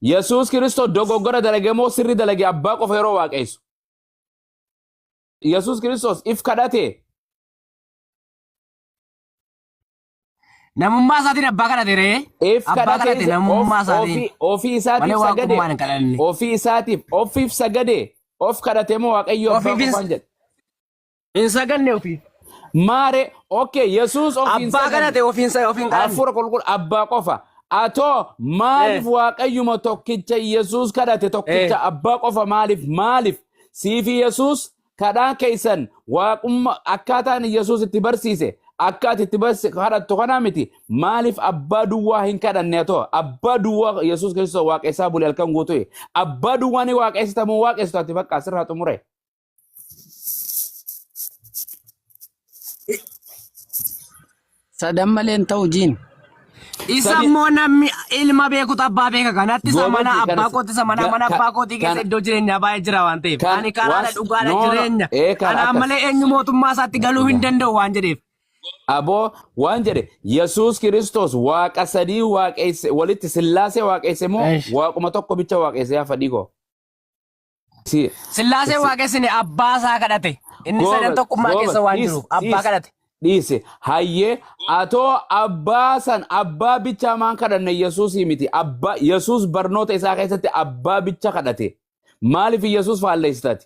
Yesuus Kiristoos dogoggora dalage moo sirri dalage abbaa qofa yeroo waaqessu? Yesuus Kiristoos if kadhate. Namummaa isaatiin abbaa kadhate ree. If Abbaa kadhate kadhate namummaa isaatiin. ofii isaatiif Malee sagade. waaqummaan hin kadhanne. Ofii isaatiif ofiif sagade. Of kadhate moo Waaqayyo abbaa Ofiifis qofaan jedhe. hin saganne ofiif. Maare okay Yesuus ofiin Abbaa saganne. kadhate ofiin ofiin kadhanne. Hafuura qulqulluu abbaa qofa. Atoo maaliif Waaqayyuma tokkicha Yesuus kadhate tokkicha abbaa qofa maaliif maaliif siifi Yesuus kadhaan keessan waaqumma akkaataan Yesuus itti barsiise akka ati itti barsi kadhattu kanaa miti maaliif abbaa duwwaa hin kadhanne atoo abbaa duwwaa Yesuus Kiristoos waaqessaa bule halkan guutuu abbaa duwwaa ni waaqessita moo waaqessitu ati bakka asirraa xumure. Sadan malee hin ta'u jiin. Isa Sadi- immoo namni ilma beekutu abbaa beeka kanatti isa mana Goobazii abbaa kana kootti isa mana mana abbaa kootii keessa kana iddoo jireenyaa baay'ee jira waan ta'eef kan ani karaadha was dhugaadha no no jireenya ee kan kanaan akkas malee eenyu mootummaa isaatti galuu hin danda'u waan jedheef. aboo waan jedhe Yesuus Kiristoos waaqa sadii waaqeesse walitti sillaasee waaqeesse moo Eish. waaquma tokko bicha waaqeesse yaa fadhii koo. Si Sillaasee si waaqessine abbaa isaa kadhate. Inni sadan goobas tokkummaa goobas keessa waan dhiis jiruuf abbaa dhiis kadhate. dhiise hayyee atoo abbaa san abbaa bichaa maan kadhanne Yesuusii miti abbaa Yesuus barnoota isaa keessatti abbaa bicha kadhate maaliif Yesuus faalleessitati?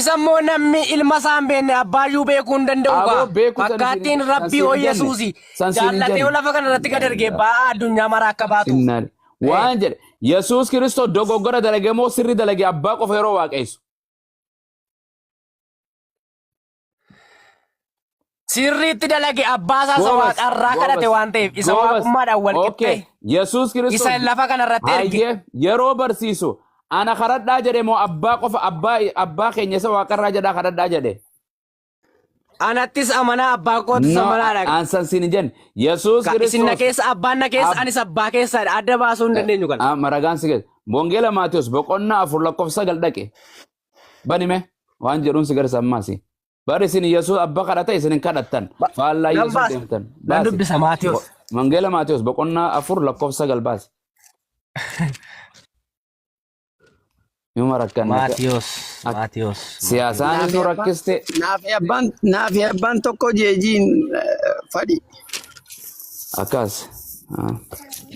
Isa immoo namni ilma isaa hin beekne abbaayyuu beekuu hin danda'u Aboo gaa. beeku san isin Fakkaattiin san rabbii siin hoo hin jenne Yesuusi san siin hin jaallatee jenne. lafa kana irratti gad ergee ba'aa addunyaa mara akka baatuuf. Innaali. Eh. Waan jedhe Yesuus Kiristoos dogoggora dalage moo sirri dalage abbaa qofa yeroo waaqessu. Sirriitti dalage abbaa isaa isa Goobas waaqarraa kadhate goobas waan ta'eef isa goobas. waaqummaadhaan wal Okay qixxee Yesuus Kiristoos isa lafa kana irratti erge. hayyee yeroo barsiisu ana kadhadhaa jedhe moo abbaa qofa abbaa abbaa keenya isa waaqarraa jedhaa kadhadhaa jedhe. Anattis amanaa abbaa kootis No amanaadha. an san siin hin jenne Yesuus Ka isin na Kiristoos keessa abbaan na keessa anis abbaa keessaadha adda baasuu hin dandeenyu kana. Maragaan si keessa. Wangeela Maatiyus boqonnaa 4 lakkoofsa 9 dhaqe. Banime waan jedhuun si garsa ammaasi. Bari isin Yesuus abba kadhata isin hin kadhattan. Faallaa Nan Yesuus baasa. deemtan. Nan Baasi. dubbisa Maatiyos. Wangeela Maatiyus boqonnaa 4 lakkoofsa 9 baasi. Yuma rakkanne. Maatiyos. Maatiyos. Siyaasaan Naafi nu abbaan rakkiste. naafi abbaan tokko jeejiin fadhi. Akkas. Ah.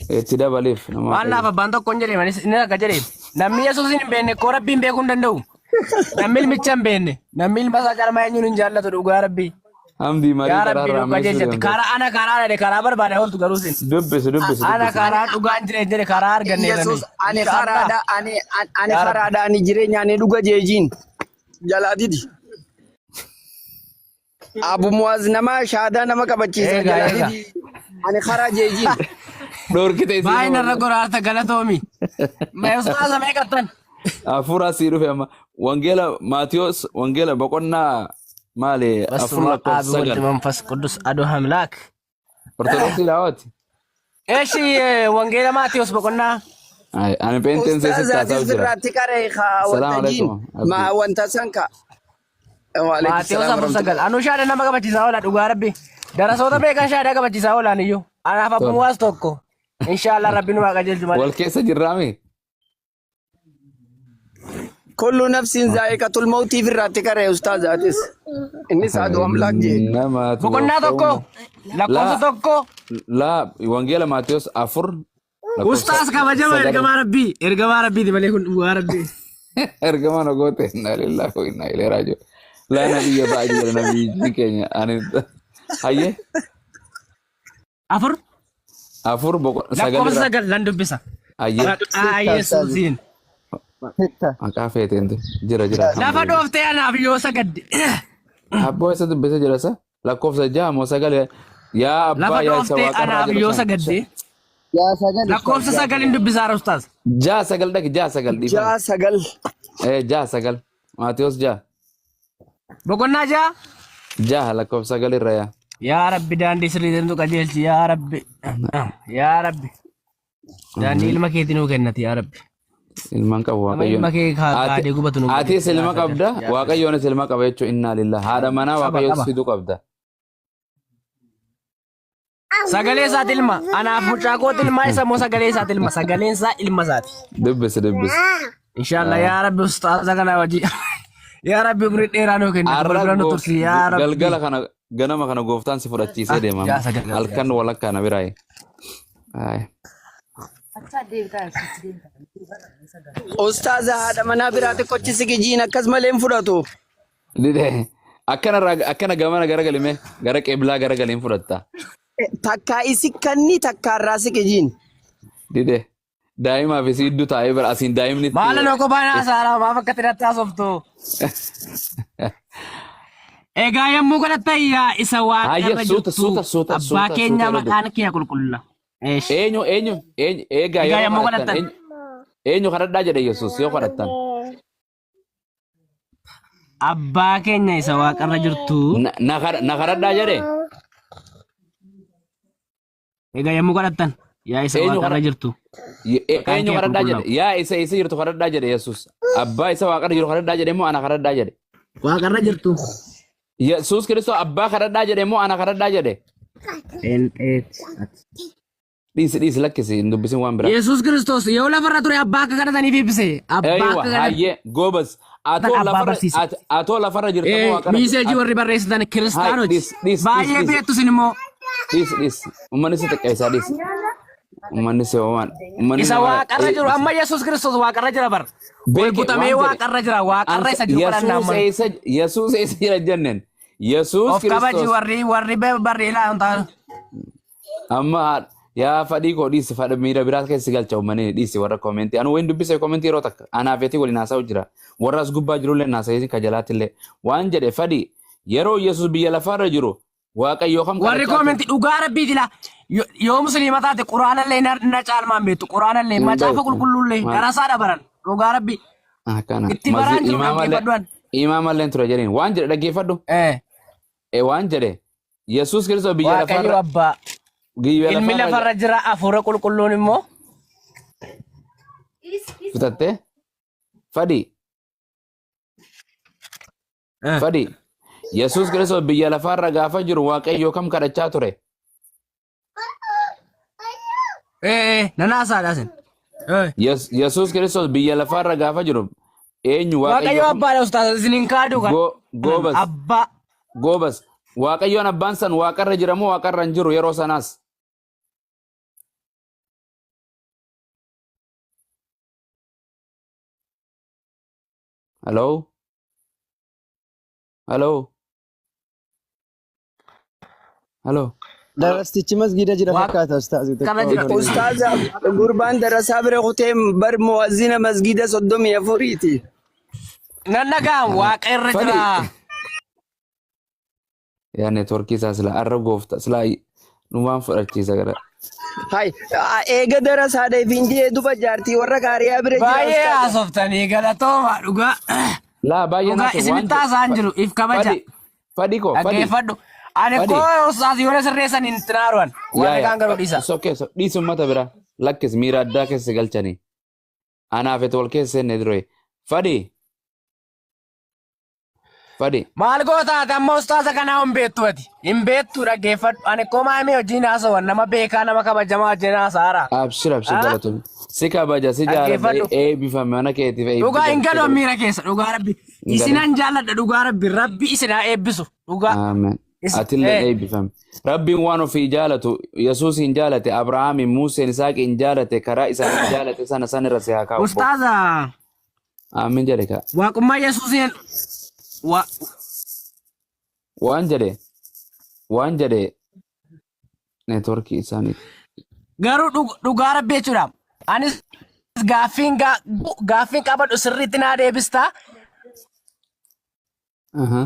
Itti dabaliif nama Maal naaf Waaqayyo. abbaan tokko hin jedhee manis inni akka jedhee namni Yesuusin hin beekne koo rabbiin beekuu hin danda'u. Namni ilmicha hin beekne namni ilma isaa caalmaa eenyuun hin jaallatu dhugaa rabbii. Hamdii marii Yaa karaa rabbii nu irraa meessuu qajeelchatti deemte. karaa ana karaa dhale karaa barbaada ooltu garuu isin. Dubbisi dubbisi Ana dubbisi. karaa dhugaan jireenya jedhe karaa arganneerra Yesuus nuyi. ani Inshaallah. karaadha ani ani Yaa rabbi. karaadha ani jireenya ani dhuga jeejiin jalaa didi. Abu Muaz nama shaadaa nama qabachiisa Eegaa jalaa eegaa. didi ani karaa jeejiin. Dhorkite isiin Baay'ee narra warra. goraarta galatoomi. Mee ustaaza meeqattan? Hafuura sii dhufe amma. Wangeela Maatiyos wangeela boqonnaa maali 4 በስመ አብ lakkoofsa ወልድ 9. መንፈስ ቅዱስ አዶ አምላክ። Ortodoksii daawwati. እሺ ወንጌለ ማቴዎስ boqonnaa Ay, ani peenteen Ustaaz seesitti atis haasa'u jira. birraatti qaree kaa Salaam wanta jiin alaikum. Abdii. maa wanta san ka. Waalaikum Maatewos salaam 4 warahmatullahi. 9 anuu shaada nama qabachiisaa oola dhugaa rabbi darasoota meeqan shaadaa qabachiisaa oolaan iyyuu anaaf Tole. abbumwaas tokko inshaallah rabbi nu haa qajeelchu malee. Wal keessa jirraami. Kullu nafsin zaa'iqatul mawtii birraatti qaree ustaaz atis. Innis haadhu amlaak jee. Nama Boqonnaa 1 lakkoofsa Laa 1 laa wangeela Maatiyos 4 lakkoofsa Ustaas kabajama 9 ergamaa rabbii ergamaa rabbiiti malee kun dhugaa rabbii. Ergamaa na goote inna lillahi wa inna ilaihi raaji'uun. Laa nabiyya ba'di jedha nabiyyi keenya ani hayyee 4 4 9 lakkoofsa irraa 9 lan dubbisa. hayyee Maqaa Yesuusiin. maqaa feeteen jira jira Lafa alhamdulillah. dhooftee anaaf yoo sagadde. Abboo isa dubbisa jira isa lakkoofsa 6 moo 9 yaa Lafa abbaa yaa isa dhooftee waaqarraa anaaf jedhu yoo san. sagadde. Lakkoofsa 9 hin dubbisaa ustaas. 6 9 dhaqi 6 9 dhiifama. 6 9. Ee 6 9 Maatiyos 6. Boqonnaa 6. 6 lakkoofsa 9 irra yaa. Yaa Rabbi daandii sirrii deemtu qajeelchi yaa Rabbi. Yaa Rabbi daandii ilma keetii nuu kennati yaa Rabbi. Ilmaan qabu Nama waaqayyoon. ilma kee Ati kaadee gubatu nu atis qajeelchi yaa ilma Sadar qabda yaa Sadar. waaqayyoonis ilma qaba jechuun innaa lillah haadha manaa Qaba waaqayyoon qaba. siduu qabda. Sagalee isaati ilma. Anaaf mucaa kooti ilmaa isa immoo sagalee isaati ilma. Sagaleen isaa ilma isaati. Dubbisi dubbisi. Inshallah yaa Rabbi ustaaza kana wajji. Yaa Rabbi umrii dheeraa nuu kenni. Har'a Fuuldura nu tursi yaa Rabbi. galgala kana ganama kana gooftaan si fudhachiisee deema. Yaa sagalee. Halkan walakkaa na biraa. Ay. Ustaaza haadha manaa biraa xiqqochi siqijiin akkas malee hin fudhatu. Dide akkana akkana gamana garagalime gara qeblaa garagaliin fudhatta. Takkaa isi kanni takkaa irraa siqijiin. Dide daa'imaaf isii iddoo taa'ee bara asiin daa'imni itti- Maala noo kophaan haasa'aa maaf akka xiratti haasoftu. Egaa yommuu kadhattan yaa isa Hayya, waaqarra suuta, jirtu suuta, suuta, abbaa suuta, keenya suuta, maqaan kee qulqulla. Eesh. Eenyu eenyu eenyu eegaa Egaa yeroo yommuu kadhattan kadhattan. eenyu kadhadhaa jedhe Yesuus yoo kadhattan. Abbaa keenya isa waaqarra jirtu. Na kadhadhaa jedhe. Egaa yommuu kadhattan yaa isa Eenyu waaqarra jirtu. Maqaan Eenyu kee kadhadhaa jedhe? qulqullaa'u. Yaa isa isa jirtu kadhadhaa jedhe Yesuus. Abbaa isa waaqarra jiru kadhadhaa jedhe moo ana kadhadhaa jedhe? Waaqarra jirtu. Yesuus Kiristoos abbaa kadhadhaa jedhe moo ana kadhadhaa jedhe? Dhiisi dhiisi lakkisi hin dubbisin waan biraa. Yesuus Kiristoos yoo lafarra ture abbaa akka kadhataniif ibse. Abbaa Eeywa akka kadhatan hayyee goobas. Atoo abbaa lafarra barsiise. atoo lafarra jirta moo waaqarra? Miiseejii warri barreessitan Hai, kiristaanoti. dhiisi dhiisi Baay'ee dhiisi beektu isin immoo dhiisi dhiisi. Uummanni si xiqqeessaa dhiisi. Uummanni si waan uummanni isa nama waaqarra jiru amma Yesuus Kiristoos waaqarra jira bar. Ol beeke butamee waan jedhe. waaqarra jira waaqarra isa jiru kadhannaa Yesuus amma. eessa Yesuus eessa jira jenneen. Yesuus Of kabaji Kiristoos warri warri barri ilaalu ta'an. Amma yaa fadhii koo dhiisi fadha miira biraa keessa galcha uummanni dhiisi warra koomentii. Anu wayin dubbise koomentii yeroo takka anaaf eetii waliin haasa'u jira. Warra as gubbaa jirullee haasa'ee ka jalaatillee. Waan jedhe fadhii yeroo Yesuus biyya lafaarra jiru Waaqayyoo kam Warri kadhachaa ture? koomentii dhugaa rabbiiti laa. Yoo musliima taate quraanallee na caalmaan beektu quraanallee Hin macaafa beektu. qulqulluullee Maal? darasaa dabaran dhugaa rabbi Akkana. itti baraan jiru dhaggeeffadhu. Imaamallee ture jedheen. Waan jedhe dhaggeeffadhu. Waan jedhe Yesuus Kiristoos biyya Waaqayyo lafaarra abbaa biyya ilmi lafaarra lafarra jira hafuura qulqulluun immoo fitattee fadhii fadhii Yesuus Kiristoos biyya lafaarra gaafa jiru Waaqayyo kam kadhachaa ture? Nan haasaadha sin. Yesuus Kiristoos biyya lafaarra gaafa jiru eenyu Waaqayyo Waaqayyo kam abbaadha ustaas isin hin kaaduu kan. Goobas Abbaa. goobas Waaqayyoon abbaan san waaqarra jira moo waaqarra hin jiru yeroo sanaas? Hello? Hello? Hello? Darastichi masgiida jira fakkaata ustaaz. Waaqarra jira. Ustaaza gurbaan darasaa bira kutee bar muwazzina masgiida 34ti. Nan dhaga'am waaqa irra Fadhi. jira. Yaa neetworkii isaa sila arra goofta sila numaan fudhachiisa gara. Hai eega darasaa dheefiin jee duba jaartii warra kaariyaa bira jira Baay'ee ustaaza. haasoftanii galatooma dhugaa. Laa baay'ee Dhugaa naasoo waan isinitti haasa'an jiru if kabaja. Fadhi fadhi koo fadhi. Dhaggeeffadhu. Ani Fadhi. koo ustaas yoo na sirreessan hin xinaaruwan. Yaa Warri yaa kaan garuu dhiisa. sokkee dhiisi uummata bira lakkis miira addaa keessa galchanii. Anaaf itti wal keessa seenne dure. Fadhi. Fadhi. Maal goota ati amma ustaasa kanaa hin beektu ati. Hin beektu dhaggeeffadhu. Ani koo maamii wajjin haasawan nama beekaa nama kabajamaa wajjin haasa'aara. Abshir abshir galatoomi. Si kabaja si jaaladha Dhaggeeffadhu. eebbifame mana keetiif Dhugaa hin galu eebbifame. miira keessa dhugaa rabbi. Hin galu. Isinan jaalladha dhugaa rabbi. Rabbi isin haa eebbisu dhugaa. Aamen. Atillee eebbifame. Rabbiin waan ofii jaalatu Yesuus hin jaalate Abrahaamiin Museen Isaaqiin jaalate karaa isaanii jaalate sana san irra si haa kaa'u. Ustaaza Aamen jedhe kaa. waaqummaa Yesuusiin Waan jedhe waan jedhe neetworkii isaanii. Garuu dhugaa rabbi jechuudha. Anis gaaffiin gaaffiin qabadhu sirriitti naa deebistaa. Aha.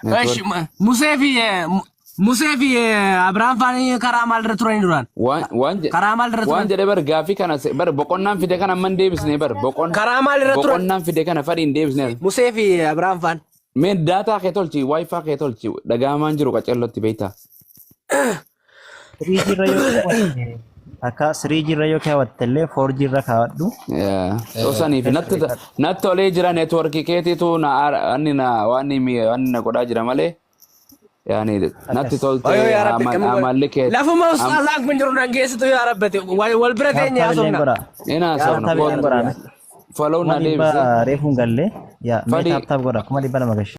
Esh, Musee fi Musee fi Abiraam faanii karaa maalirra turanii duraan? Waan waan jedhe Karaa maalirra waan turan? jedhe bar gaaffii kana bar boqonnaan fide kana amman deebisne bar boqon Karaa maalirra turan? boqonnaan fide kana fadhi hin deebisne. Musee fi Abiraam faan. Mee daataa kee tolchi wifi kee tolchi dhagaamaan jiru qacellotti beektaa. Firiijirra yoo Akka 3G irra yoo kaawwatte illee 4G irra kaawwadhu. Yaa. So saniif natti tolee jira networkii keetiitu na wanni na waan waan na godhaa jira malee. Yaani natti Ayoo toltee yaa Rabbi akkami godha. amalli kee Lafuma ustaazaan kun jiru nan geessitu yaa Rabbati. Wal bira teenya Taap taap illee haasofna. godha. ina Taap haasofna taap illee godha. follow Kuma na dhibba deebise. reefu hin galle. Yaa mee Fadhi taap taap godha. 200,000 gashi.